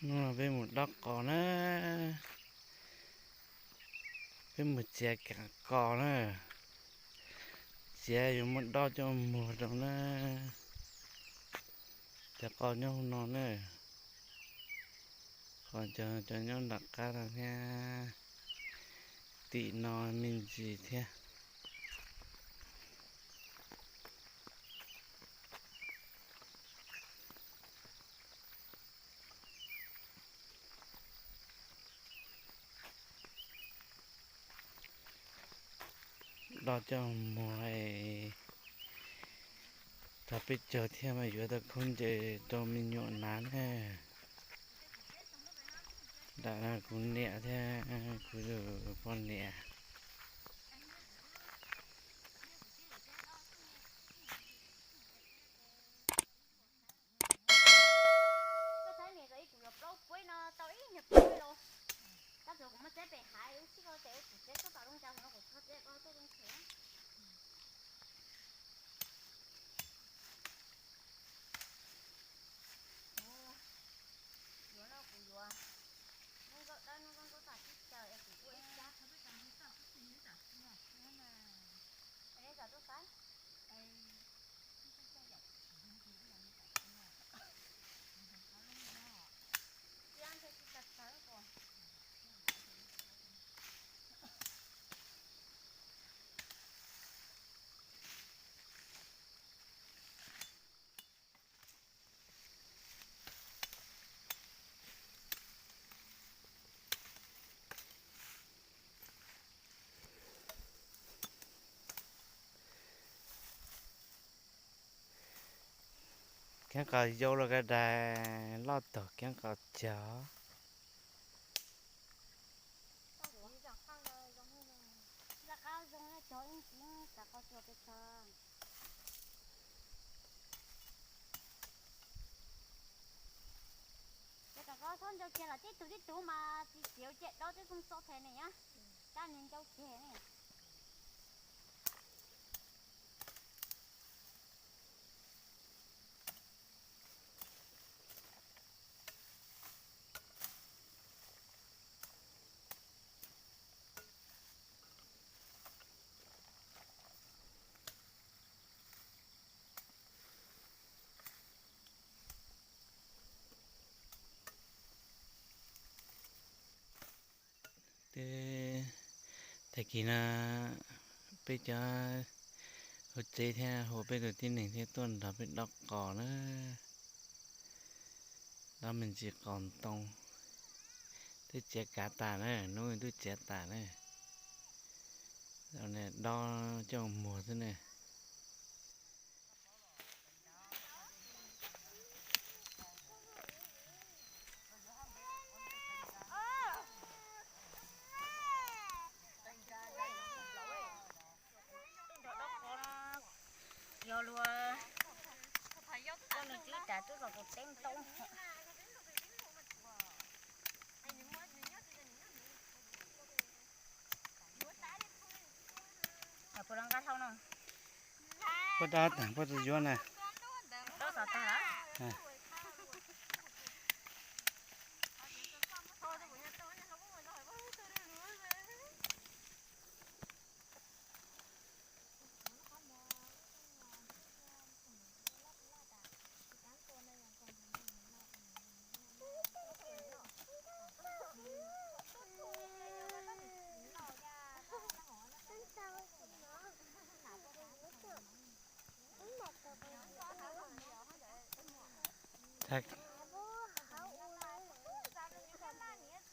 Hnub no peb mus dob qos na, peb mus txiav kav qos na, txiav yuav muab dob coj muag rau na. Cov qos nyob hauv no na, qos cov nyob nram qab no thiab, tim no me ntsis thiab. Dob coj muag, tau peb caug thiab mas yuav tau khaub ncaws rau me nyuam hnav na. Nram no kuv niam thiab kuv poj niam. Keeb qos yau los ka dais loj tog keeb qos cog. Ces kom koj txhob ncau kiag los tib tug tib tug mas tsis txiav ua ciam dob twb txooj txo thais ne nyob, tab nws ncau kiag ne. Ces tag kis no peb cov hauv tsev thiab hu peb tus tib neeg thiab tuaj nrog peb dob qos na. Dob me ntsis qos ntoo, twb txiav kav tas na, hnub twb txiav tas na. Dob coj muag xwb na. Yog luag, koj nws twb tas twb los tus teeb toob. Puas rau nqaj hlau no? Puas rau tag, puas rau yuav na. Rau xov tag lawm.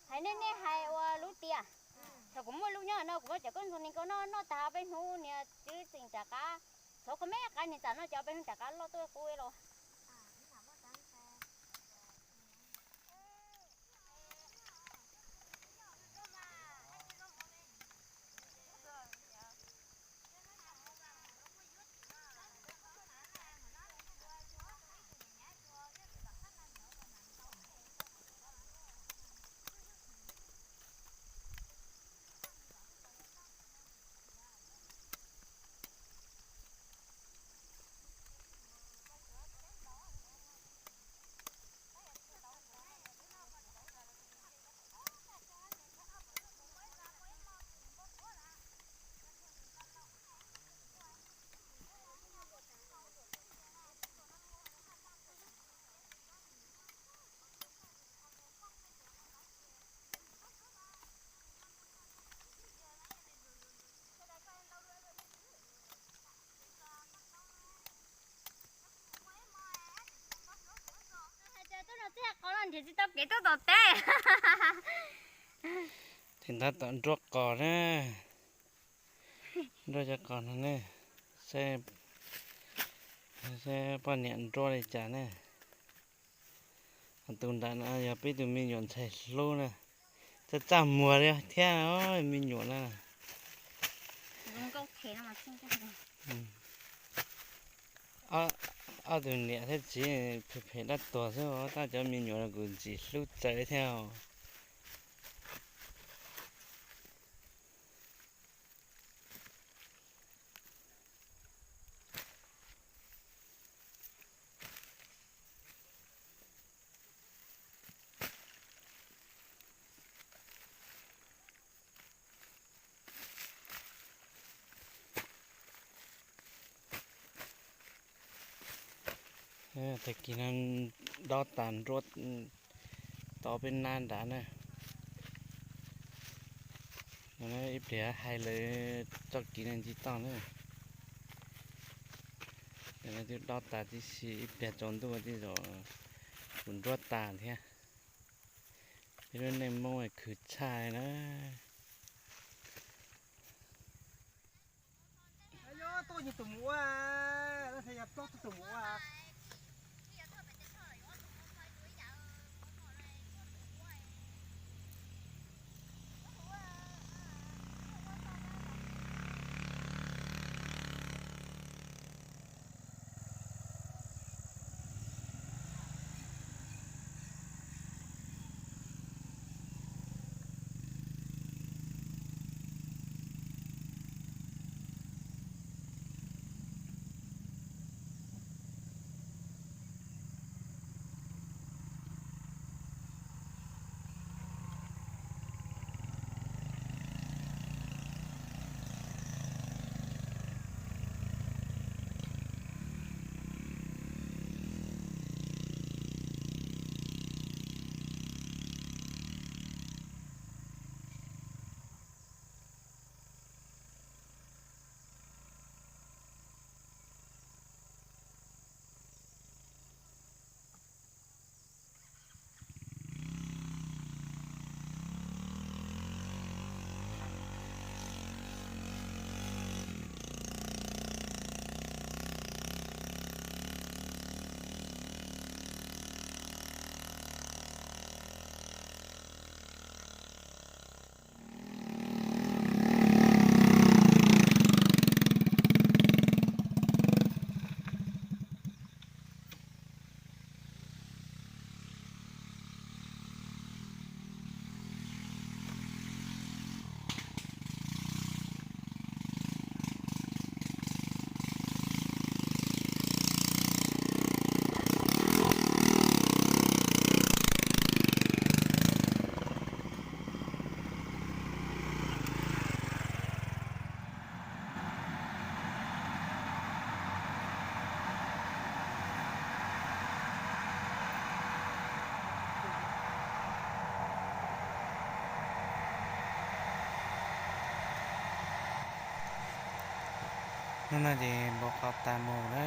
Hais nej, nej hais ua lub tias, thaum kuv muaj lub nyob no kuv muab cov koj ntxoog ni koj noj noj tag peb hnub niag twb tseem rov qab, txhov koj me qab niag tsam noj cov peb hnub rov qab loj tuaj qub los. Ces tsis tau kev tuaj tom teb. Tes tab tom nruab qos na, nruab cov qos no ne, saib, saib poj niam nruab li cas ne. Tus nram no yog peb tus me nyuam ntxhais hlub na, txaj txaj muag li thiab, me nyuam na. Ob tug niam thiab txiv phem phem dab tuag xwb, tab cov me nyuam los kuj ntxim hlub txawv thiab. Tag kis no dob tas nruab tod peb nab nrad na. Ib pliag hais lawv txoj kev no nce toj na. Twb dob tas tib si, ib pliag tsaus ntuj tej zaum kuj nruab tas thiab. Peb lub neej Hmoob khwv tshaj na. Hnub no ces npau qos tas mus na,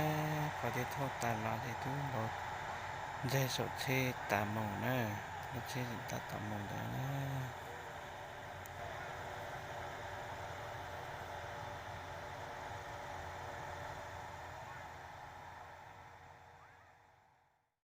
qos thiaj thauj tas los ces twb npau ntxaig saum tsheb tas mus na, lub tsheb tseem tab tom mus ntawd na.